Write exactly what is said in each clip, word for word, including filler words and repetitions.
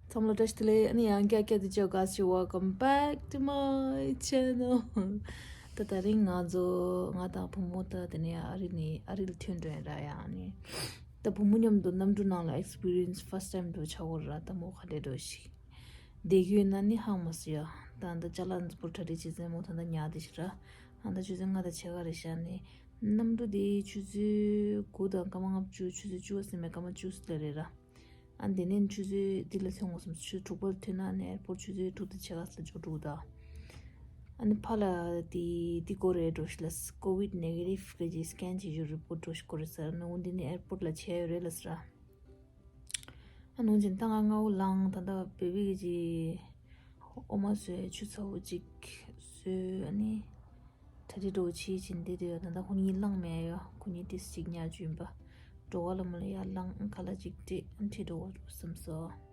ཚང་མ་ལ་བཀྲ་ཤིས་བདེ་ལེགས། ཨ་ནི་ཡང་བསྐྱར་བསྐྱར་དུ་བཅར་དགའ་བྱེད། Welcome back to my channel. ད་དེ་རིང་ང་ཚོ་ང་དང་བུ་མོ་ད་དེ་ནས་ཨ་རི་ནས་ཨ་རི་ལ་ཐོན་འགྲོ་ཡིན་ར། ཡང་ནི་ད་བུ་མོ་མཉམ་དུ་གནམ་གྲུ་ནང་ལ་experience first time འགྲོ་ཆགས་ཡོད་ར། ད་མོ་ག་འདྲ་འགྲོ་ཞིག་བསྡད་རྒྱུ་ཡིན་ན་ནི་ཧ་མ་སི་ཡ། ད་ད་ཅ་ལག་འཛི་པོ་གྲ་སྒྲིག་བྱེད་ཙང་མོ་ད་ད་ཉལ་བསྡད་ཤག་ར། ཨ་ད་ཆུ་ཚོད་ལྔ་དང་ཕྱེད་ཀ་རེད་ཤག་ནི། གནམ་གྲུ་དེ་ཆུ་ཚོད་དགུ་དང་སྐར་མ་ལྔ་བཅུ། ཆུ་ཚོད་བཅུ་པ་ཟིན་པའི་སྐར་མ་བཅུ་ཙམ་རེད་ར། ཨ་འདི་ནས་ཆུ་ཚོད་འདི་ལ་ཐོན་དགོས་བསམ། ཆུ་ཚོད་དྲུག་པ་ལ་ཐོན་ན་ཨ་ནི་airport ཆུ་ཚོད་དྲུག་དང་ཕྱེད་ཀ་ཙམ་ལ་འབྱོར་འགྲོ་གི་ད། ཨ་ནི་ཕར་ལ་དེ་དེ་དགོས་རེད་འགྲོ་ཞིག་ལ། COVID negative གི་ཅིག་scan བྱེད་རྒྱུ་report འགྲོ་ཞིག་དགོས་རེད་ཟེར། ཨ་ནི་འོ་འདི་ནས་airport ལ་བྱས་ཡོད་རེད་ལ་ཟེར། ཨ་ནི་འོ་ཅིག་ད་ང་སྔ་པོ་ལངས། ད་ད་བེ་བི་གི་ཅིག་འོ་མ་བཟོས། ཆུ་ཚ་པོ་ཅིག་བཟོས། ཨ་ནི་གྲ་སྒྲིག་འགྲོ་བྱེད་ཅིང་བསྡད་དུས་ད་ལྟ་ཁོ་གཉིས་ལངས་མེད་ཡོད། ཁོ་གཉིས་ཏིས་ཅིག་ཉལ་རྒྱུ་ཡིན་པ། འགྲོ་ག་ལ་མོ་ལ་ཡར་ལངས་ཁ་ལག་ཅིག་སྤྲད་ཁྲིད་འགྲོ་བ་བསམ་སོང་།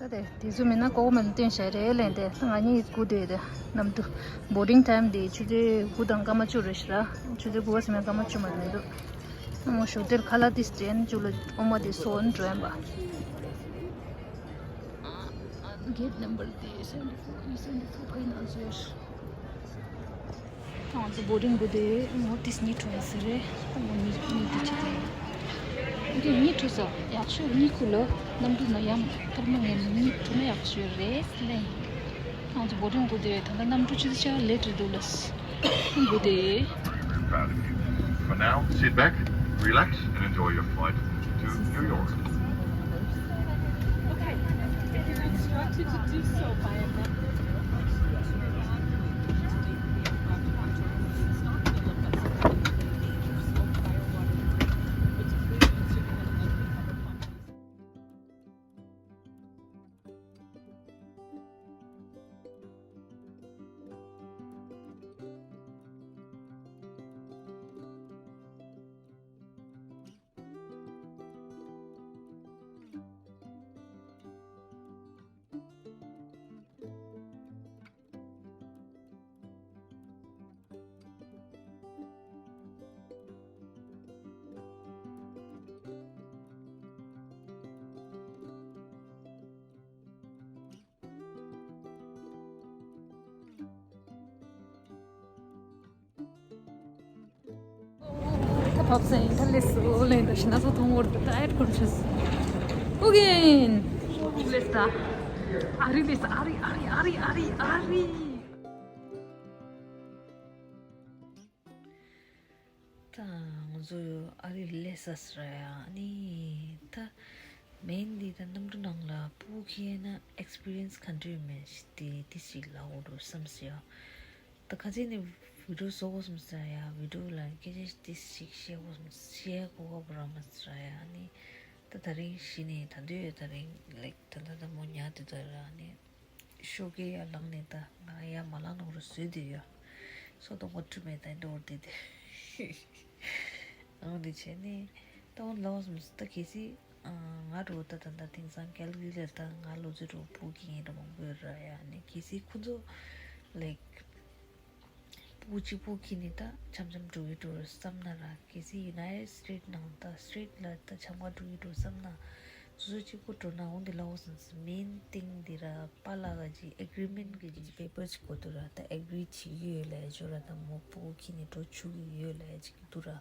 ད་དེ་དེ་ཚོ་མིན་ན་ཀོ་ཀོ་མེད་ལ་བསྟན་བྱས་རེད་ལན་དེ། ད་ང་གཉིས་སྒུག་བསྡད་དེ་གནམ་གྲུ་boarding time དེ་ཆུ་ཚོད་དགུ་དང་སྐར་མ་བཅུ་རེད་ཤག་ར། ཆུ་ཚོད་དགུ་པ་ཟིན་ན་སྐར་མ་བཅུ་མ་མི་འདུག་ཨ་མོ་ཞོགས་དེར་ཁ་ལག་དེ་སྤྲད་ནས་ཅུ་ལ་ཨོ་མ་དེ་སོན་འགྲོ་ཡིན་པ། Gate number དེ་seventy four seventy four ཕ་ཡི་ནང་ཚོད། ང་ཚོ་boarding དགོས་དེ་ངོ་ཏིས་གཉིད་ཁུག་ཡ་ཟེར་རེད། ངོ་གཉིད་གཉིད་དེ་ཆེ་དེ་འདི་གཉིད་ཁུག་ས་ཡག་ཤོས་གཉིད་ཁུག་ལ། གནམ་གྲུ་ན་ཡང་ཐར་མ་ངན་གཉིད་ཁུག་ན་ཡག་ཤོས་རེད་ལེ། ང་ཚོ་boarding དགོས་དེ་ད་ལྟ་གནམ་གྲུ་ཆུ་ཚོད་ཆ་late རེད་འདུག་ལ། དགོས་དེ། For now, sit back, relax, and enjoy your flight to New York. Okay, you've been instructed to do so by a member of the ད་བབས་ཟིན། ད་ལས་སུ་ལེན་ད་ཤི་ན་ཚོ་མཐོང་བར་ད་ཨེར་ཁོར་ཆུ་སུ་ཨུ་གིན་ལས་ད་ཨ་རི་ལས་ཨ་རི་ཨ་རི་ཨ་རི་ཨ་རི། ད་ང་ཚོ་ཨ་རི་སླེབས་ས་ར་ཡ། ཨ་ནི་ད་མེན་འདི་ད་གནམ་གྲུ་ནང་ལ་སྤུ་གུ་ཁྱེར་ན་experience ག་འདྲ་ཡོད་མེད་ཞིག་དེ་དེ་ཞིག་ལབ་དགོས་འགྲོ་བསམ་སོང་ཡ། ད་ཁ་ཅིག་ནི་video བཟོ་དགོས་བསམ་སོང་ཡ། video ལ་སྐད་ཆ་དེ་ཞིག་བཤད་དགོས་བསམ། བཤད་དགོས་པ་རང་མ་སོང་ཡ། ཨ་ནི་ད་དེ་རིང་གཞི་ནས་ད་དུང་ཡོད། དེ་རིང་like ད་ད་ད་མོ་ཉལ་དུས་ད་ར་ཨ་ནི། ཤོག་གི་ཡར་ལངས་ནས་ད་ང་ཡར་མ་ལངས་ནོར་བཟོས་དེ་ཡོད། སོ་ཏོ་ངོ་འཕྲོད་མེད་ད་འདོར་དེ་དེ། ཨང་དེ་བྱས་ནས་ད་འོ་ལའོ་སམ་ད་གལ་སྲིད་ང་འགྲོ་ད་ད་ད་དེང་སང་ཀལ་གི་ལ་ད་ང་ལོ་ཚོད་འགྲོ་སྤུ་གུ་ཡིན་འདྲ་མང་པོ་ཡོད་ར་ཡ། ནས་གལ་སྲིད་ཁོ་ཚོ་like སྤུ་གུ་གཅིག་པོ་ཁྱེར་ནས་ད་འཆམ་འཆམ་འགྲོ་གི་འགྲོ་བསམ་ན་ར། གལ་སྲིད་United States ནང་ད་straight ལ་ད་འཆམ་ག་འགྲོ་གི་འགྲོ་བསམ་ན། སོ་སོ་གཅིག་པོ་འགྲོ་ན་འོ་འདི་ལའོ་སམ་main thing འདི་ར་པཱ་ལགས་ཀྱི་agreement གི་ཅིག་paper ཅིག་དགོས་འདུག་ར། ད་agree བྱེད་ཀྱི་ཡོད་ལབ་ཡ་ཅིག་ར། ད་མོ་སྤུ་གུ་ཁྱེར་ནས་འགྲོ་ཆོག་གི་ཡོད་ལབ་ཡ་ཅིག་འདུག་ར།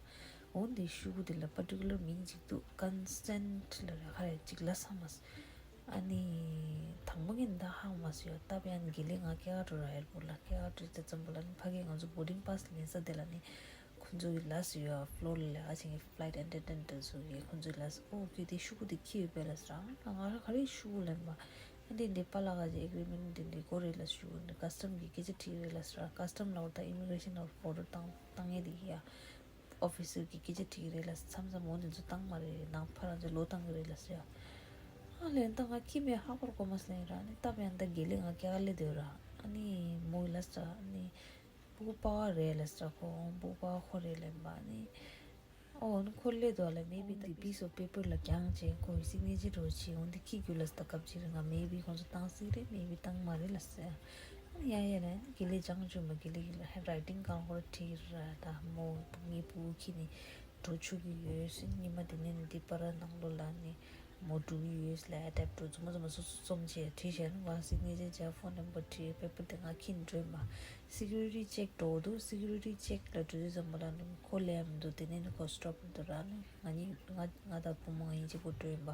འོ་འདི་ཤོག་གུ་འདི་ལ་particular མིང་ཅིག་འདུག consent ལབ་ར་ཧ་རེ་ཅིག་ལབ་ས་མ་སོང་། ཨ་ནི་དང་པོ་ངས་འདི་ཧ་གོ་མ་སོང་ཡ། ད་བན་དགེ་ལེགས་ང་སྐྱེལ་ག་འགྲོ་ར་airport ལ། སྐྱེལ་ག་འགྲོ་དུས་ཙམ་པ་ལ་ནི་ཕ་གིར་ང་ཚོ་boarding pass ལེན་ས་དེ་ལ་ནི་ཁོང་ཚོ་གི་ལབ་སོང་ཡ། floor ལ་ལས་ཀ་བྱེད་མཁན་flight attendant དེ་ཚོ་གིས་ཁོང་ཚོ་ལ་ལབ་སོང་། ཨོ་ཁྱོད་དེ་ཤོག་གུ་དེ་ཁྱེར་ཡོད་པས་ལབ་སོང་ར། ང་རང་ག་རེ་ཤོག་གུ་ལེན་པ། ཨ་འདི་འདི་པཱ་ལགས་ཀྱི་agreement འདི་འདི་དགོས་རེད་ལབ། ཤོག་གུ་འདི་custom གི་སྐད་ཆ་དྲིས་རེད་ལབ་སོང་ར། custom ལབ་ད་immigration ལ་border བཏང་བཏང་ཡས་དེ་གི་ཡ། officer གི་སྐད་ཆ་དྲིས་ཀྱི་རེད་ལབ། མཚམས་མཚམས་འོ་འདི་ཚོ་བཏང་མ་རེད། ནང་ཕར་རང་ཚོ་ལོག་བཏང་གི་རེད་ལབ་ཟེར་ཡ། ཨ་ལན་ད་ང་ཁྱི་མེད་ཧ་གོ་ར་གོ་མ་སོང་ར། ཨ་ནི་ད་བན་ད་དགེ་ལེགས་ང་སྐྱེལ་ག་སླེབས་བསྡད་ཡོད་ར། ཨ་ནི་མོ་ཡི་ལབ་ས་ཨ་ནི་སྤུ་གུ་པ་ཕ་རེད་ལབ་ས། ཁོ་སྤུ་གུ་པ་ཕ་ཁོ་རེད་ལབ་པ། ཨ་ནི་ ཨོ་ནི་ཁོ་སླེབས་འདུག་ལ། མེ་བི་འདི་piece of paper ལ་རྒྱག་བྱས་ཁོའི་signature འདྲ་བྱས། འོ་འདི་ཁྱི་རྒྱུ་ལ་སྟག་སྐབས་ཅིག་རེད། ང་མེ་བི་ཁོང་ཚོ་བཏང་སྲིད་རེད། མེ་བི་བཏང་མ་རེད་ལ་ཟེར། ཨ་ནི་ཡ་ཡ་ལ་དགེ་ལེགས་བྱང་ཆུབ་མ་དགེ་ལེགས་ལ་handwriting གང་ཁོར་བྲིས་ར། ད་མོ་ངའི་ཕྲུ་གུ་ཁྱི་ནི་འགྲོ་ཆོག་གི་ཡོད་ཟེར། ཉི་མ་དེ་ནས་ནི་འདི་པར་ནང་ལོགས་ལ་ནི་མོ་འགྲོ་གི་ཡོད་ལ། ཨ་དེབ་འགྲོ་རྩོམ་རྩོམ་བྱས་བྲིས་བྱས་ནི་བ་signature བྱས་phone number བྲིས། paper དེ་ང་ཁྱི་ནི་སྤྲོད་མ། security check འགྲོ་འདུག security check ལ་འགྲོ་དུས་ཙམ་པ་ལ་ནི་ཁོ་སླེབས་མི་འདུག་དེ་ནས་ནི་ཁོ་stop འདུག་ར། ནི་ང་གཉིས་ང་ང་དང་བུ་མོ་ང་གཉིས་གཅིག་པོ་འགྲོ་ཡིན་པ།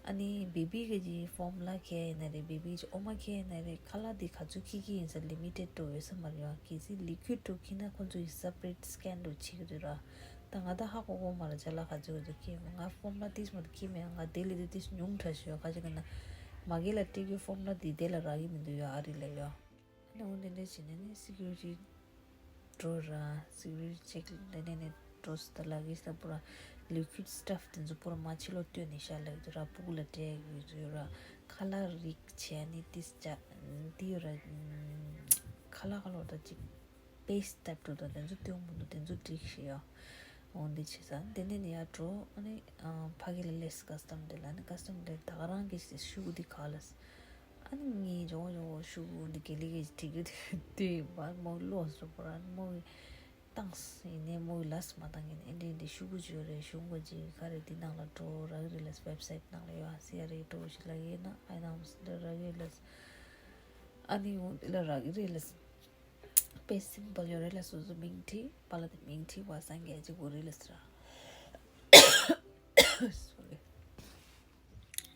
ཨ་ནི་བེ་བི་གི་ཅིག་ཕོར་མུ་ལ་ཁྱེར་ཡིན་ན་རེད། བེ་བི་ཅིག་འོ་མ་ཁྱེར་ཡིན་ན་རེད། ཁ་ལག་འདི་ག་ཚོད་ཁྱེར་གྱི་ཡིན་ས་limited འགྲོ་ཡོད་ས་མ་རེད་ཡ། གལ་སྲིད་liquid འགྲོ་ཁྱེར་ན་ཁོ་ཚོ་ཡི་separate scan འགྲོ་བྱེད་ཀྱི་རེད་ར། ད་ང་ད་ཧ་གོ་གོ་མ་ར་ཅ་ལག་ག་ཚོད་ག་ཚོད་ཁྱེར་ཡོད། ང་ཕོར་མུ་ལ་ཏིས་མ་ཁྱེར་མེད། ང་དེ་ལས་དེ་ཏིས་ཉུང་དྲགས་ཤོད་ག་ཅིག་ག་ན་མ་གི་ལ་སྤྲད་རྒྱུ་ཕོར་མུ་ལ་འདི་དེ་ལ་རག་གི་མི་འདུག་ཡ། ཨ་རི་ལ་ཡ། ཨ་ནི་འོ་འདི་འདྲ་བྱས་ནས་ནི་security འགྲོ་ར། security check འདི་ནས་ནི་འགྲོ་སི་ད་ལ་གི་ས་པུ་ར་liquid stuff དེ་ཚོ་པུ་ར་མ་ཕྱི་ལོགས་སྟོན་ནས་ཤ་ལ་ཡོད་ར། སྤུ་གུ་ལ་སྤྲད་ཡོད་ཡོད་ར། ཁ་ལག་རིགས་བྱས་ནི་ཏིས་ཅ་འདི་ཡོད་ར། ཁ་ལག་ཁ་ལོ་ད་ཅིག paste type འགྲོ་ད་དེ་ཚོ་སྟོན་མི་འདུག་དེ་ཚོ་སྒྲིག་ཤེས་ཡོད། འོ་འདི་བྱས་ས་འདི་ནས་ནི་ཡར་འགྲོ། ཨ་ནི་ཕ་གི་ལ་སླེབས། custom འདི་ལ་ནི་custom འདི་ད་ག་རང་གི་ཤུ་གུ་འདི་ག་ལ། ཨ་ནི་ངའི་ཇོ་བོ་ཇོ་བོ་ཤུ་གུ་འདི་དགེ་ལེགས་ཀྱི་བྲིས་རྒྱུ་དེ་དུས་བར་མོ་བློ་སོ་པོ་ར་ནི་མོ་གི་བཏང་ཡིན་ནའི་མོ་གི་ལས་མ་བཏང་ཡིན་ཨེ་འདྲེ་འདི་ཤུ་གུ་ཅིག་ཡོད་རེད། ཤུ་གུ་ཅིག་ག་རེ་འདི་ནང་ལ་འགྲོ་རག་གི་རེད་ལས། website ནང་ལ་ཡོད། ཨ་སི་ཨ་རེ་འགྲོ་ཞིག་ལ་ཡིན་ན་ཨ་ནམ་འདི་རག་གི་རེད་ལས། ཨ་ནི་འོ་འདི་ལ་རག་གི་རེད་ལས། དཔེ་simple ཡོད་རེད་ལ། སོ་སོ་མིང་བྲིས་པ་ལ་དེ་མིང་བྲིས་པ་སངས་རྒྱས་ཅིག་གོ་རེད་ལ་ཟེར། Sorry།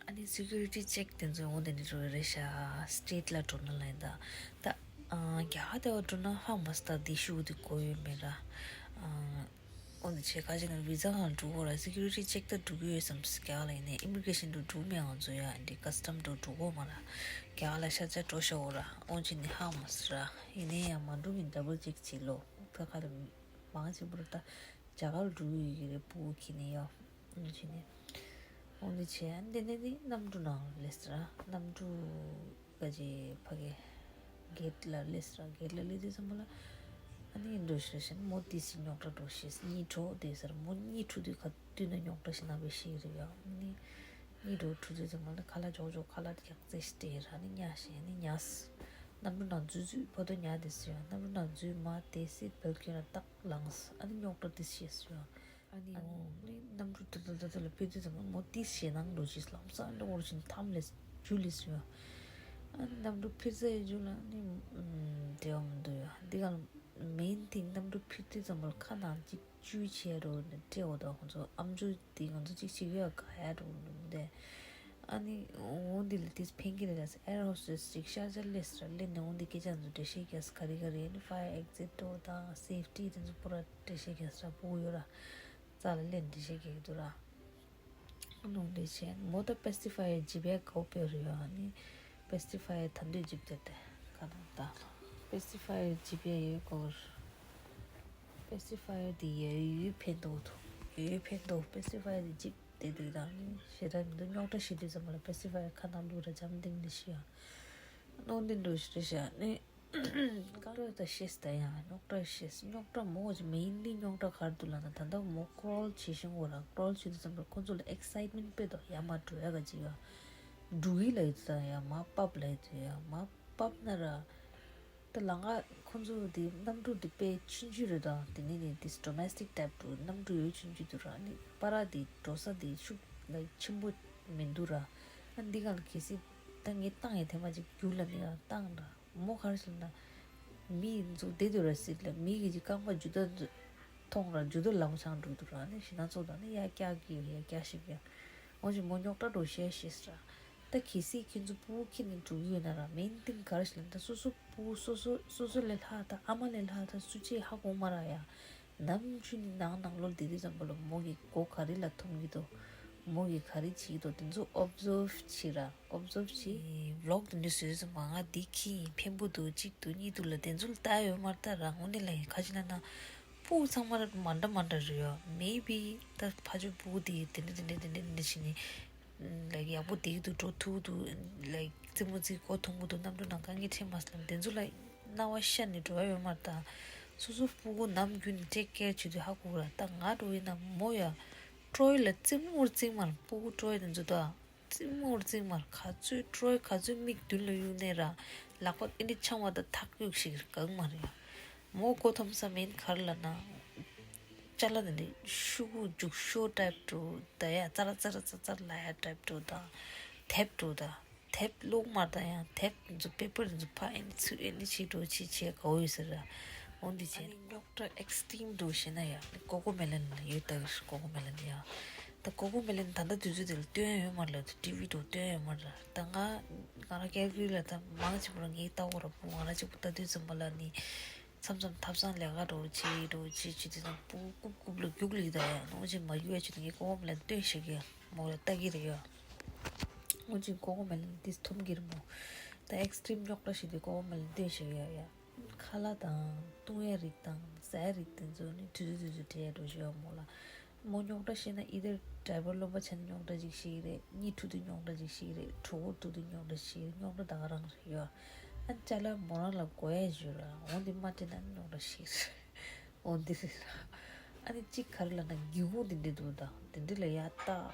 ཨ་ནི་security check དེ་ཚོ་འོ་དེ་འདྲ་འགྲོ་རེད་ཤག state ལ་འགྲོ་ན་ལ་ཡིན་ད། ད་རྒྱ་གར་དེ་བ་འགྲོ་ན་ཧ་མ་སྟ་དེ་ཤུ་དེ་གོ་ཡོད་མེད་ར། འོ་ནི་བྱས་ཁ་ཅིག་ན་visa ང་འགྲོ་གོ་ར། security check ད་འགྲོ་གི་ཡོད་བསམ་རྒྱ་གར་ལ་ཡིན་ནའི་immigration དུ་འགྲོ་མེད་ང་ཚོ་ཡ་འདི་custom དུ་འགྲོ་གོ་མ་ར། རྒྱ་གར་ལ་ཤ་ཚ་འགྲོ་ཤ་འོ་ར། འོ་ཅི་ནི་ཧ་མ་སི་ར། ཡིན་ནའི་ཡང་མ་འགྲོ་གིན་double check བྱེད་ལོ། ད་ཁ་ལ་མང་ཆེ་བོ་ད་རྒྱ་གར་འགྲོ་གི་ཡོད་རེད་པུ་ཁྱི་ནི་ཡ། འོ་ཅི་ནི། འོ་འདི་བྱས་འདི་ནི་ནི་གནམ་གྲུ་ནང་སླེབས་ར། གནམ་གྲུ་ག་ཅི་ཕ་གི་gate ལ་སླེབས་ར། gate ལ་སླེབས་དུས་ཙམ་པ་ལ་ཨ་ནི་འགྲོ་ཤེས་ཤེས་མོ་ཏི་སི་རྙོག་དྲ་འགྲོ་ཤེས། གཉིད་བྲོ་དེ་ཟེར་མོ་གཉིད་འཁྲུག་དུས་ག་དུས་ན་རྙོག་དྲ་ཞིག་ན་བའི་ཤེས་རེད་ཡ། ནི་གཉིད་བྲོ་འཁྲུག་དུས་ཙམ་པ་ལ་ཁ་ལག་འཇོག་འཇོག་ཁ་ལག་རྒྱག་རྩེ་ཞིག་སྤྲད་ར་ནི་ཉ་ཤེས་ནི་ཉ་ས། གནམ་གྲུ་ནང་འཛུལ་འཛུལ་བར་དུ་ཉ་དེ་སུ་ཡ། གནམ་གྲུ་ནང་འཛུལ་མ་དེ་སི་བལ་ཁྱོད་ལ་ཏག་ལངས། ཨ་ནི་རྙོག་དྲ་དེ་ཤེས་སུ་ཡ། ཨ་ནི་ཨ་ནི་འོ་ནི་གནམ་གྲུ་ཏུ་ཏུ་ཏུ་ཏུ་ལ་ཕེབས་དུས་ཙམ་པ་མོ་ཏི་ཞེད་སྣང་འགྲོ་ཅིག་ལམ་སང་འགྲོ་བར་ཕྱིན་ཐམ་ལས་ཇུ་ལིས་ཡོད། ཨ་ནི་གནམ་གྲུ་ཕེབས་ས་ཡི་ཇུ་ལ་ནི་འབྲེལ་བ་མི་འདུག་ཡོད། འདི་ག་ལ་main thing གནམ་གྲུ་ཕེབས་དུས་ཙམ་པ་ལ་ཁ་ནང་གཅིག་བཅུས་བྱས་རོ་ནི་སྤྲད་འོ་དོ་ཁོང་ཚོ་ཨམ་ཅོག་དེ་ང་ཚོ་གཅིག་བྱེད་ཀྱི་ཡོད་ག་ཡ་འགྲོ་འདུག་འདི། ཨ་ནི་འོ་འདི་ལ་དེ་ཕན་གྱི་རེད་ལ་air hostess གཅིག་ཤར་ཇར་སླེབས་ར་སླེབས་ནས་འོ་འདི་སྐད་ཆ་ཚོ་འགྲེལ་བཤད་རྒྱག་ག་རེ་ག་རེ་ནི་fire exit door དང་safety དེ་ཚོ་པུ་ར་འགྲེལ་བཤད་རྒྱག་ས་པུ་གུ་ཡོད་ར། རྩ་ལ་ལན་འདི་བཤད་ཀྱི་འདུག་ར། ནོ་འདི་བྱས་མོ་ད་pacifier ཇི་བའི་གོ་པེ་རུ་ཡོད་ནི་pacifier ད་འདོད་ཇིབ་དེ་དེ་ག་ནང་ད་pacifier ཇི་བའི་ཡོད་གོ་pacifier དེ་ཡོད་ཡོད་ཕན་ཐོགས་ཐོགས་ཡོད་ཕན་ཐོགས་pacifier དེ་ཇིབ་དེ་དེ་དང་ནི་ཞེ་དྲག་མི་འདུག་རྙོག་དྲ་ཞིག་དུས་ཙམ་པ་ལ་pacifier ཁ་ནང་བླུགས་ར་འཇམ་ཐིང་ནི་ཤི་ཡ་ནོ་འདི་འདྲ་ཞིག་རེད་ཤག་ནི། རྙོག་དྲ་ད་ཤེས་ད་ཡང་རྙོག་དྲ་ཤེས་རྙོག་དྲ་མོ་ཅི་mainly རྙོག་དྲ་གར་འདུག་ལ་ན་ད་ལྟ་མོ་crawl བྱེད་བཞིན་འོ་ར་crawl བྱེད་དུས་ཙམ་པར་ཁོ་ཚོ་ལ་excitement དཔེ་དོ་ཡ་མ་འགྲོ་ཡ་ག་ཅི་ཡ་འགྲོ་གི་ལ་ཡོད་ད་ཡ་མ་བབ་ལ་ཡོད་ད་ཡ་མ་བབ་ན་ར་ད་ལང་ཀ་ཁོ་ཚོ་དེ་གནམ་གྲུ་དེ་དཔེ་ཆུང་ཆུང་རེད་ད་དེ་ནི་ནི་this domestic type དུ་གནམ་གྲུ་ཡོད་ཆུང་ཆུང་དུ་ར་ནི་པ་ར་དེ་འགྲོ་ས་དེ་ཤུགས་ལ་ཆེན་པོ་མི་འདུག་ར་ཨ་འདི་ག་ལ་གལ་སྲིད་ད་ངས་བཏང་ཡ་ཐེངས་མ་ཅིག་རྒྱུག་ལ་ནི་ཡ་བཏང་ར། མོ་ག་རེ་ཟེར་ན། མི་ཚོ་བསྡད་དུས་ར་སྲིད་ལ་མི་གི་ཅིག་རྐང་པ་འཇུ་ད་མཐོང་ར་འཇུ་ད་ལམ་སང་འགྲོ་དུས་ར་ནི་ཞེ་ན་ཚོ་དང་ནི་ཡ་སྐྱག་གི་ཡ་སྐྱག་ཞིག་ཡ། འོ་ཅི་མོ་རྙོག་དྲ་འགྲོ་ཤེས་ཤེས་ར། ད་གལ་སྲིད་ཁྱེད་ཚོ་ཕྲུ་གུ་ཁྱེར་ནས་འགྲོ་གི་ཡོད་ན་ར་main thing ག་རེ་ཟེར་ན་ད་སོ་སོ་ཕྲུ་གུ་སོ་སོ་སོ་སོ་ལས་ལྷག་ད་ཨ་མ་ལས་ལྷག་ད་སུ་ཅིག་ཧ་གོ་མ་ར་ཡ། ནམ་རྒྱུན་ནང་ནང་ལོགས་བསྡད་དུས་ཙམ་པ་ལ་མོ་གི་མགོ་ག་རེ་ལ་འཐོམ་གྱི་འདུག་མོ་གི་ག་རེ་བྱེད་ཀྱི་འདུག་དེ་ཚོ་observe བྱེད་ར་observe བྱེད། vlog དེ་འདྲ་བཟོས་ཙམ་པ་ང་འདི་ཁྱི་ཡིན་ཕན་པོ་འདུག་གཅིག་འདུག་གཉིས་འདུག་ལ་དེ་ཚོ་ལ་ལྟ་ཡོད་མ་ལྟ་ར་དངོས་གནས་ལ་ཡིན་ཁ་ཅིག་ན་ན་ཕྲུ་གུ་ཚང་མ་ར་མ་འདྲ་མ་འདྲ་རེད་ཡོད། maybe ད་ཕ་ཆོས་ཕྲུ་གུ་དེ་དེ་འདྲ་དེ་འདྲ་དེ་འདྲ་དེ་འདྲ་བྱས་ནས་ལའིག་ཡག་པོ་བསྡད་ཀྱི་འདུག་འགྲོ་ཐུབ་འདུག་ལའིག་རྩེད་མོ་རྩེ་གོ་མཐོང་གི་འདུག་གནམ་གྲུ་ནང་དཀའ་ངལ་འཕྲད་མ་སོང་དེ་ཚོ་ལ་སྣང་བ་ཤར་ནས་འགྲོ་ཡ་ཡོད་མ་རེད་ད། སོ་སོ་སྤུ་གུ་ནམ་རྒྱུན་ཊེག་ཀེར་བྱེད་དུས་ཧ་གོ་ར། ད་ང་འདྲ་བོ་ཡིན་ན་མོ་ཡ་ཊོའི་ལ་རྩེད་མོ་རྩེད་མར། སྤུ་གུ་ཊོའི་དེ་ཚོ་ད་རྩེད་མོ་རྩེད་མར་ག་ཚོད་ཊོའི་ག་ཚོད་མིག་མདུན་ལ་གཡུག་ནའི་ར། ལག་པ་ཨེ་འདྲ་འཆང་བ་ད་ཐག་གཡུག་ཞིག་གང་མ་རེད་ཡ། མོ་མགོ་འཐོམ་ས་མེད་ག་རེ་ལབ་ན། ཅ་ལག་དེ་འདྲ་ཤུ་གུ་རྒྱུག་ཤོག་ཊའིབ་འདྲ་བོ་ད་ཡ། ཙ་ར་ཙ་ར་ཙ་ཙ་ལབ་ཡ་ཊའིབ་འདྲ་བོ་དང་། དེབ་འདྲ་བོ་དང་། དེབ་ཀློག་མ་དང་ཡང་དེབ་འདི་ཚོ་པེ་པར་འདི་ཚོ་ཕར་ཨེ་ནི་ཚུར་ཨེ་ནི་བྱེད་འགྲོ་བྱེད་བྱེད་དགའ་བོ་ཡོད་ས་རེད། འོ་འདི་བྱས་ཨ་ནི་རྙོག་དྲ་ཨེག་སི་ཊིམ་འདྲ་བོ་བཤད་ན་ཡང་ཀོ་ཀོ་མེ་ལོན་ཡོད་ད། ཀོ་ཀོ་མེ་ལོན་ཡང་ད་ཀོ་ཀོ་མེ་ལོན་ད་ལྟ་དུས་ཚོད་དེ་ལ་སྟོན་ཡ་ཡོད་མ་རེད་ལ། ཊི་ཝི་འདྲ་བོ་སྟོན་ཡ་ཡོད་མ་རེད་ད། ང་ང་རང་ཀལ་གྷི་རི་ལ་ད་མང་ཆེ་བོ་ར་ངས་ལྟ་གོ་ར། སྤུ་གུ་ང་རང་གཅིག་པུ་ལྟ་དུས་ཙམ་པ་ལ་ནི། མཚམས་མཚམས་ཐབ་ཚང་ལས་ཀ་འདྲ་བོ་བྱེད་འདྲ་བོ་བྱེད་བྱེད་དུས་ཙམ་སྤུ་གུ་རྐུབ་རྐུབ་ལ་རྒྱུག་ལེ་ད་ཡ། ནོར་ཅིག་མ་རྒྱུག་ཡ་བྱེད་དུས་ངས་ཀོ་ཀོ་མེ་ལོན་སྟོན་ཤེས་ཀྱི་ཡ། མོ་ལ་ལྟ་གི་རེད་ཡ། ངོ་ཅིག་ཀོ་ཀོ་མེ་ལོན་ཏིས་འཐུང་གི་རེད་མོ། ད་ཨེག་སི་ཊིམ་རྙོག་དྲ་ཞིག་དེ་ཀོ་ཀོ་མེ་ལོན་སྟོན་ཤེས་ཡ་ཡ། ཁ་ལག་དང་བཏུང་ཡ་རིགས་དང་ཟ་ཡ་རིགས་དེ་ཚོ་ནི་དུས་ཚོད་དུས་ཚོད་སྤྲད་ཡ་འགྲོ་ཤེས་ཡ་མོ་ལ། མོ་རྙོག་དྲ་བཤད་ན་ཨི་དར་ཌ་རའི་བར་སློབ་པ་ཆེན་རྙོག་དྲ་ཅིག་ཤེས་ཀྱི་རེད། གཉིད་འཁྲུག་དུས་རྙོག་དྲ་ཅིག་ཤེས་ཀྱི་རེད། གྲོད་ཁོག་འཁྲུག་དུས་རྙོག་དྲ་ཤེས་ཀྱི་རེད། རྙོག་དྲ་ད་ག་རང་རེད་ཡ། ཨ་ཅ་ལག་མོ་རང་ལ་དགོས་ཡ་ཞུ་ར། འོ་འདི་མ་སྤྲད་ན་རྙོག་དྲ་ཤེས་རེད། འོ་འདི་རེད་ར། ཨ་ནི་གཅིག་ག་རེ་ལབ་ན་སྒེའུ་ཁུང་འདི་འདྲ་འདུག་ད། འདི་འདྲ་ལ་ཡ་ལྟ་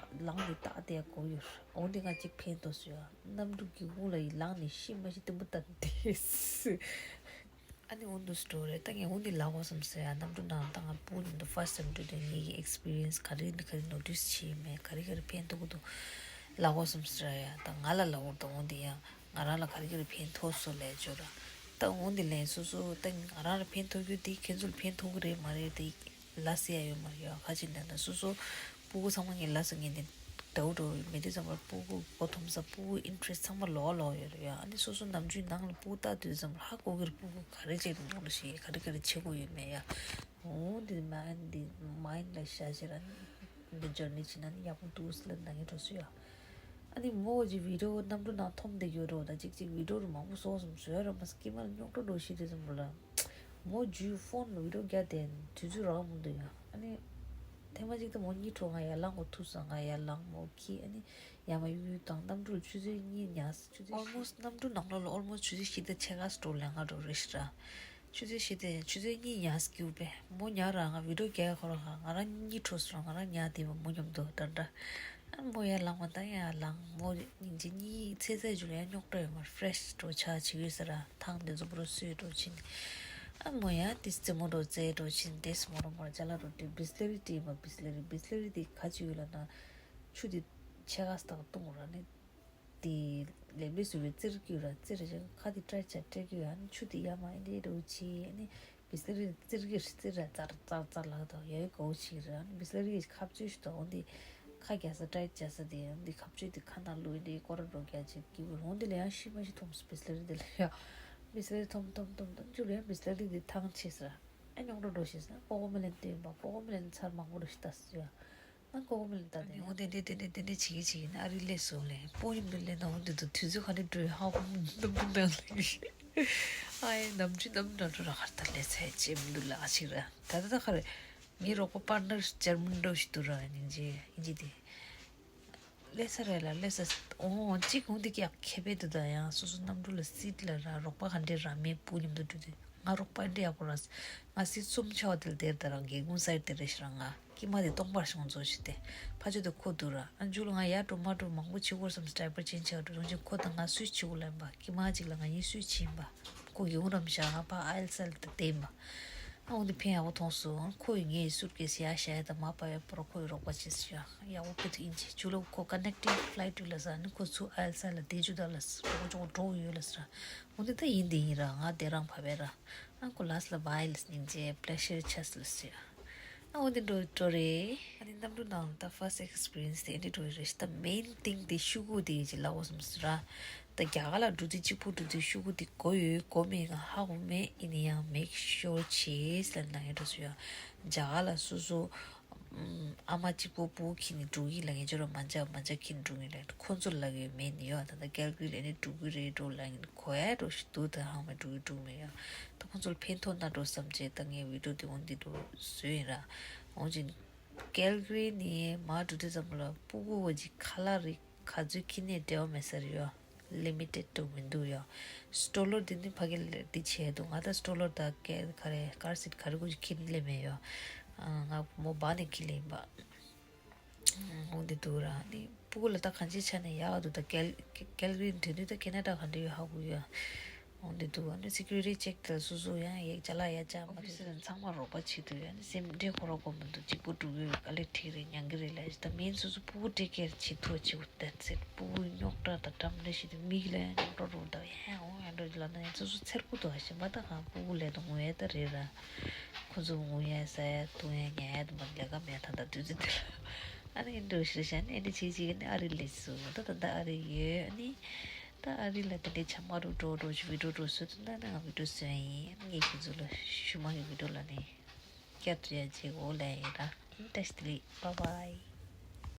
ལངས་ནས་ལྟ་དེ་ཡ་གོ་ཡོད་ར། འོ་འདི་ང་གཅིག་ཕན་ཐོགས་སོང་ཡ། གནམ་གྲུ་སྒེའུ་ཁུང་ལ་ཡི་ལངས་ནས་ཤི་མ་ཤི་གཏུམ་པོ་ལྟ་དེ། ཨ་ནི་འོ་འདུག་སྤྲོ་རེད། ད་ངས་འོ་འདི་ལབ་དགོས་བསམ་སོང་ཡ། གནམ་གྲུ་ནང་ད་ང་སྤུ་གུ་མཉམ་དུ་ཕར་སི་ཊའིམ་འགྲོ་དུས་ངེད་ཀྱི་ཨེག་སི་པི་རི་ཡན་སི་ག་རེ་ག་རེ་ནོ་ཊིས་བྱས་མེད། ག་རེ་ག་རེ་ཕན་ཐོགས་ཀྱི་འདུག་ལབ་དགོས་བསམ་སོང་ཡ། ད་ང་ལ་ལབ་དགོས་རེད། ད་འོ་འདི་ཡང་ང་རང་ལ་ག་རེ་ག་རེ་ཕན་ཐོགས་སོང་ལབ་ཅོ་ར། ད་འོ་འདི་ལན་སོ་སོ་ད་ང་རང་ལ་ཕན་ཐོགས་རྒྱུ་དེ་ཁྱེད་ཚོ་ལ་ཕན་ཐོགས་ཀྱི་རེད་མ་རེད་དེ་ལབ་ས་ཡ་ཡོད་མ་རེད་ཡ། ཁ་ཅིག་ལབ་ན་སོ་སོ་སྤུ་གུ་ཚང་མ་ངས་ལབ་ས་ངས་འདི་འདྲ་བོ་འདྲ་བོ་མེད་དུས་ཙམ་པར་སྤུ་གུ་མགོ་འཐོམ་ས། སྤུ་གུ་ཨིན་ཊི་རེ་སི་ཊི་ཚང་མ་ལོག་ལོག་ཡོད་རེད་ཡ། ཨ་ནི་སོ་སོ་ནམ་རྒྱུན་ནང་ལ་སྤུ་གུ་ལྟ་དུས་ཙམ་པར་ཧ་གོ་གི་རེད། སྤུ་གུ་ག་རེ་བྱས་ནས་ནོར་ལ་ཤེས། ག་རེ་ག་རེ་བྱེད་དགོས་ཡོད་མེད་ཡ། འོ་འདི་མ་འདི་མའིན་ཌི་ལ་བཞག་བྱས་ར་འདི་ཇར་ནི་བྱེད་ན་ནི་ཡག་པོ་འདུག་ཟེར་ལབ་ནང་ངས་འགྲོ་སོང་ཡ། ཨ་ནི་མོ་གི་བི་ཌི་ཡོ་གནམ་གྲུ་ནང་མཐོང་བསྡད་ཡོད་རེད་བ། ད་ཅིག་ཅིག་བི་ཌི་ཡོ་རུ་མང་པོ་བཟོ་བསམ་བཟོས་ར་མ་སྐྱེས་མ་ལ་རྙོག་དྲ་འགྲོ་ཤི་དེ་ཙམ་པོ་ལ། མོ་རྒྱུས་ཕོན་ལ་བི་ཌི་ཡོ་རྒྱག་དེ་དུས་ཚོད་རག་མི་འདུག་ཡ། ཨ་ནི་ཐེངས་མ་གཅིག་ད་མོ་གཉིད་ཁྲོ་ང་ཡར་ལངས་གོ་ཐུག་སོང་། ང་ཡར་ལངས་མོ་ཁྱི་ཨ་ནི་ཡར་མར་གཡུག་གཡུག་དང་། གནམ་གྲུ་ལ་ཆུ་ཚོད་གཉིས་ཉལ་ཆུ་ཚོད་ཨོལ་མོ་སི་ཊི་གནམ་གྲུ་ནང་ལོགས་ལ་ཨོལ་མོ་སི་ཊི་ཆུ་ཚོད་བཞི་དང་ཕྱེད་ཀ་ཙམ་འགྲོ་ལས་ང་འགྲོ་རེད་ཤི་ར། ཆུ་ཚོད་བཞི་དེ་ཆུ་ཚོད་གཉིས་ཉལ་སྐྱིད་པས་མོ་ཉལ་ར། ང་བི་ཌི་ཡོ་རྒྱག་ཁོ་ར། ང་ང་རང་གཉིད་ཁྲོ་སོང་། ང་རང་ཉལ་བསྡད་པ་མོ་མཉམ་དུ་འདྲ་འདྲ། ཨ་མོ་ཡར་ལངས་པ་དང་ཡར་ལངས། མོ་སྙིང་རྗེ། གཉིད་ཚད་ཚད་འཇུ་ལ་ཡང་རྙོག་དྲ་ཡོད་མ་རེད། ཕི་རེ་ཤི་འགྲོ་ཆ་བྱེད་ཀྱི་ཡོད་ས་ར། ཐང་དེ་ཚོ་པུ་རོ་སུས་འགྲོ་ཕྱིན། ཨ་མོ་ཡར་དེ་རྩེད་མོ་འགྲོ་རྩེ་འགྲོ་ཕྱིན། དེ་སི་མོ་རོ་མོ་ར་ཅ་ལག་འགྲོ་དེ་བི་སི་ལེ་རི་དེ་མ་བི་སི་ལེ་རི་བི་སི་ལེ་རི་དེ་ག་བྱེད་ཡོད་ལབ་ན་ཆུ་དེ་ཕྱེད་ཀ་ཙམ་བཏུང་ར་ནི། དེ་ལེབ་ལེབ་བཟོས་པའི་རྩེར་སྐྱུར་ར། རྩེར་ར་ཁ་དེ་སྐྲ་ཆ་སྤྲད་ཀྱི་ཡོད། ཨ་ནི་ཆུ་དེ་ཡར་མར་ཨེ་འདྲ་འདྲ་བོ་བྱས། ཨ་ནི་བི་སི་ལེ་རི་རྩེར་གྱི་རྩེར་ར་ཙར་ཙར་ཙར་ལག་དང་ཡོད་དགའ་བོ་བྱས་ར། ཨ་ནི་བི་སི་ལེ་རི་གི་ཁ་བཅུད་ཞིག་དང་འོ་འདི་ཁ་རྒྱག་ས་སྐྲ་རྒྱག་ས་དེ་འོ་འདི་ཁ་བཅུད་དེ་ཁ་ནང་བླུགས་ཨེ་འདྲ་སྐོར་ར་འགྲོ་རྒྱག་བྱེད་ཀྱི་ཡོད། འོ་འདི་ལ་ཡང་ཤི་མ་ཤི་འཐོམས་སོང་བི་སི་ལེ་རི་དེ་ལ་ཡ། བི་སི་ལེ་རི་འཐོམས་འཐོམས་འཐོམས་འཐོམས་ཅུ་ལ་ཡང་བི་སི་ལེ་རི་དེ་ཐང་ཆད་སོང་ར། ཨ་རྙོག་དྲ་འགྲོ་ཤེས་སོང་། ཀོ་ཀོ་མེ་ལོན་སྟོན་པ། ཀོ་ཀོ་མེ་ལོན་ཚར་མང་པོ་རེ་ཞིག་ལྟ་སོང་ཡ། ཨ་ཀོ་ཀོ་མེ་ལོན་ལྟ་དེ། འོ་དེ་འདྲས་དེ་འདྲས་དེ་འདྲས་བྱེད་ཀྱི་བྱེད་ཀྱི་ན་ཨ་རི་སླེབས་སོང་ལེ། སྤུན་མཉམ་དུ་སླེབས་ན་འོ་དེ་དུས་ཚོད་ག་འདྲས་འགྲོ་ཡི་ཧ་གོ་མི་འདུག་འདུག་འདུག་ལེ། ཨ་ཡེ་ནམ་རྒྱུན་ནམ་འགྲོ་འགྲོ་ར་གར་ད་ལས་ཚད་ཅེས་མི་འདུག་ལ་ཨ་ཞིག་ར། ད་ད་ད་ག་རེ་ངའི་རོགས་པ་པར་ནར་ཇར་མན་འདྲ་ཞིག་འདུག་ར། སྙིང་རྗེ་སྙིང་རྗེ་དེ། སླེབས་ས་རེད་ལ་སླེབས་ས། འོ་གཅིག་འོ་འདི་ཀྱག་ཁེ་པེ་འདུག་ད་ཡང་སོ་སོ་གནམ་གྲུ་ལ་སིཊ་ལ་ར་རོགས་པ་ག་འདྲས་ར་མེད། སྤུན་མཉམ་དུ་འགྲོ་དུས་ང་རོགས་པ་འདྲས་ཡག་པོ་ར། ང་སིཊ་གསུམ་ཆགས་པ་དེ་ལ་བསྡད་ད་ར་སྒེའུ་ཁུང་སའིཌ་དེ་རེད་ཤག་ར། ང་ཀྱེ་མ་དེ་སྟོང་པར་ཤོང་ཚོ་ཞིག་སྟེ། ཕ་ཆོས་དེ་ཁོ་འདུག་ར། ཨ་མཇུག་ལ་ང་ཡར་འགྲོ་མར་འགྲོ་མང་པོ་བྱེད་དགོས་བསམ་སི་ཌའི་པར་ཅན་ཆགས་འགྲོ་སོང་ཅིག་ཁོ་དང་ང་སུས་བྱེད་དགོས་ལབ་པ། ཀྱེ་མ་གཅིག་ལ་ང་གཉིས་སུས་བྱེད་པ། ཁོ་སྒེའུ་ཁུང་རམ་བཞག་ང་ཕ་ཨའིལ་སའིཌ་དེ་བསྡད་པ། ཨ་འོ་འདི་ཕན་ཡག་པོ་མཐོང་སོང་། ཁོ་ཡིས་ངའི་སུཊ་ཀེ་སི་ཡར་བཞག་ཡ་དང་མར་ཕབ་ཡ་པོ་ར་ཁོ་ཡིས་རོགས་པ་བྱས་སོང་ཡ། ཡག་པོ་དཔེ་ཐུགས་ཡིན་ཆེ། མཇུག་ལ་ཁོ་ཀ་ནེག་ཊིང་ཕ་ལའི་ཊི་ཡོད་ལ་ཟེར། ཨ་ནི་ཁོ་ཚུར་ཨའིལ་སའིཌ་ལ་བསྡད་བཅུག་ད་ལ་ཟེར། འགྲོ་འགྲོ་འགྲོ་ཡོད་ལ་ཟེར། འོ་འདི་ད་ཡིན་འདི་ཡིན་ར། ང་བསྡད་རང་ཕབ་པས་ར། ཨ་ཁོ་ལ་སི་ལ་བྷའི་ལ་སྙིང་རྗེ་པི་ལེ་ཤར་ཆེ་ལ་ཟེར། ཨ་འོ་འདི་འགྲོ་འགྲོ་རེད། ཨ་ནི་གནམ་གྲུ་ནང་ད་ཕར་སི་ཊི་ཨེག་སི་པི་རི་ཡན་སི་དེ་འདི་འགྲོ་རེད། ད་མེན་ཐིང་དེ་ཤུ་གུ་དེ་ཅིག་ལབ་དགོས་བསམ་སོང་ར། ད་རྒྱ་གར་ལ་འགྲོ་དུས་གཅིག་པུ་འགྲོ་དུས་ཤུ་གུ་དེ་དགོས་ཡོད་དགོས་མེད་ང་ཧ་གོ་མེད། ཡིན་ན་ཡང་མེག་ཤོར་བྱེད་ལབ་ནང་ཡོད་འགྲོ་སོང་ཡ། རྒྱ་གར་ལ་སོ་སོ་ཨམ་ཨ་མ་གཅིག་པོ་སྤུ་གུ་ཁྱེར་ནས་འགྲོ་གི་ལབ་མཁན་ཅིག་ཡོད་ར། མ་འཇགས་མ་འཇགས་ཁྱེར་ནས་འགྲོ་མཁན་ལབ། ཁོ་ཚོ་ལབ་ཡོད་མེད་ནི་ཡོད། ད་ལྟ་ཀལ་གྷི་རི་ལ་ནི་འགྲོ་གི་རེད་འགྲོ་ལབ་མཁན་གོ་ཡ་འགྲོ་ཞིག་འདུག་ད་ཧང་མ་འགྲོ་གི་འགྲོ་མེད་ཡ། ད་ཁོ་ཚོ་ལ་ཕན་ཐོགས་ན་འགྲོ་བསམ་བྱས་ད་ངས་བི་ཌི་ཡོ་དེ་འོ་འདི་འགྲོ་བཟོས་ཡིན་ར། འོ་ཅིག་ཀལ་གྷི་རི་ནས་མར་འགྲོ་དུས་ཙམ་པ་ལ་སྤུ་གུ་བ་ཅིག་ཁ་ལག་རིགས་ག་ཚོད་ཁྱེར་ནས་འབྲེལ་བ་མེད་ས་རེད་ཡ། ལི་མི་ཊེཌ་དུ་མི་འདུག་ཡ། སི་ཊོ་ལར་འདི་ནི་ཕ་གི་ལ་འདི་བྱས་འདུག་ང་ད་སི་ཊོ་ལར་ད་ཀེ་ག་རེ་ཀར་སིཊ་ག་རེ་ཀུ་ཅིག་ཁྱེར་ནི་ལེ་མེད་ཡ། ང་མོ་བ་ནི་ཁྱེར་ལེ་ཡིན་པ། འོང་འདི་འདུག་ར་ནི་སྤུ་གུ་ལ་ད་གང་ཅིའི་ཆ་ནས་ཡག་འདུག་ད་ཀལ་ཀལ་གྷ་རི་འགྲོ་དུས་ད་ཁེ་ན་ཌ་ག་འདྲ་ཡོད་ཧ་གོ་ཡ། འོང་འདི་འདུག་ཨ་ནི་སི་ཀུ་རི་ཊི་ཅེག་དེ་སོ་སོ་ཡང་ཡག་ཅ་ལག་ཡག་ཅག་མ་ཨོ་ཕི་སི་ཚང་མ་རོགས་པ་བྱེད་དུས་ཡ་ནི་སེམས་ཁྲལ་ཁོ་ར་དགོས་མི་འདུག་གཅིག་པུ་འགྲོ་གི་ཡོད་ག་ལེ་ཁྲིད་རེད་མྱང་གི་རེད་ལ་ད་མིན་སོ་སོ་སྤུ་གུ་ཊེག་ཀེར་བྱེད་ཐུབ་བྱེད་དགོས་that's it སྤུ་གུ་རྙོག་དྲ་དང་འགྲམ་ལ་ཞིག་ཏུ་མིག་ལ་ཡང་རྙོག་དྲ་རུ་ད་ཡང་འོང་ཡང་འགྲོ་ལ་ན་ཡང་སོ་སོ་འཚེར་པོ་འདུག་ཨ་ཞེ་མ་ད་གང་སྤུ་གུ་ལས་དང་ངུ་ཡ་ད་རེད་ར། ཁོ་ཚོ་ངུ་ཡ་ཟ་ཡ་འཐུང་ཡ་ཉལ་ཡ་དུ་མ་ལས་ཀ་མེད་ད་ད་དུས་ཚོད་དེ་ལ། ཨ་ནི་འགྲོ་ཤི་ཤ་ནི་འདི་ཆེ་ཆེ་ནི་ཨ་རི་ལས་སུ་ད་ད་ད་ཨ་རི་ཡོད་ནི། ད་ཨ་རི་ལ་དེ་འདྲའི་ཆ་མ་རུ་འགྲོ་འགྲོ་ཆུ་བི་འགྲོ་འགྲོ་སུ་དུ་ན་ནི་ང་བི་འགྲོ་སུ་ཡིན་ངས་ཁྱེད་ཚོ་ལ་ཤུ་མ་གི་བི་འགྲོ་ལ་ནི་སྐྱབས་བཅོལ་ཡ་ཆེ་གོ་ལ་ཡིན་ར་ཨིན་ཏེ་སི་ལི་bye bye